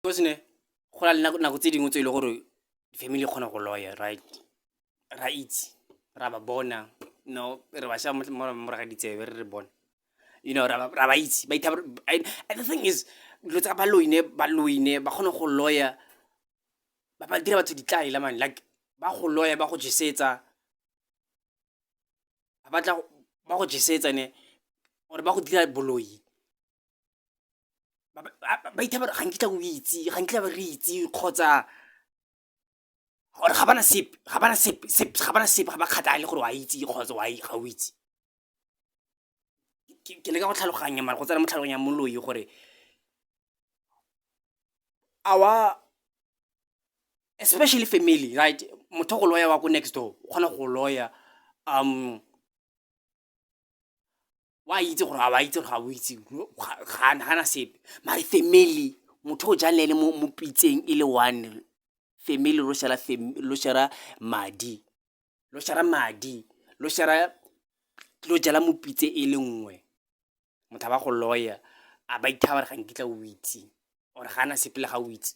Because ne go na le nako tse dingwe tse e le gore family e kgona go loya, right? Ra itse, ra ba bona, no, re ba sheba morago ga ditsebe, re re bona, ra ba itse ba. And the thing is, dilo tsa baloi ne, baloi ne ba kgona go loya, ba dira batho ditlaela, man. Like, ba go loya, ba go jesetsa, ba batla ba go jesetsa ne, or ba go dira boloi, ba ithaba ga nkitla o itse, ga nkitla ba re itse, kgotsa or ga bana sepe, ga bana sepe sepe, ga bana sepe, ga ba kgathale gore wa itse kgotsa wa ga o itse. Ke leka go tlhaloganya, mara go tsena mo tlhaloganya moloi gore our, especially family, right? Motho go loya wa ko next door o kgona go loya, wa itse gore ga wa itse gore ga o itse, ga na sepe. Mare family, motho o jang le ene mo pitseng e le one family, lo share-a, lo share-a madi, lo share-a madi, lo share-a, lo jela mo pitse e le nngwe, motho a ba go loya, a ba ithaba gore ga nkitla o itse or ga ana sepe le ga o itse.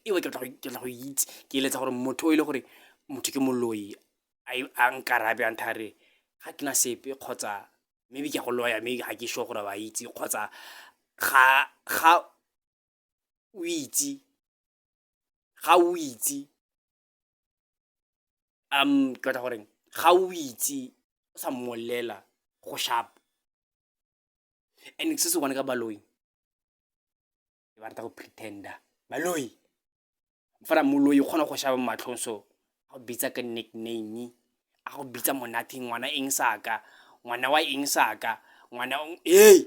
Ewe, ke batla go itse, ke eletsa gore motho o e le gore motho ke moloi a nkarabe, a nthare ga ke na sepe, kgotsa maybe ke a go loya, maybe ga ke sure gore wa itse kgotsa ga o itse, ga o itse. Ke batla goreng ga o itse o sa mmolelela go sharp. And se se one ka baloi, ba rata go pretend-a baloi. Fela moloi o kgona go shaba mo matlhong, so a go bitsa ka nickname, a go bitsa monate, ngwana eng saka, ngwana wa eng saka, ngwana ee.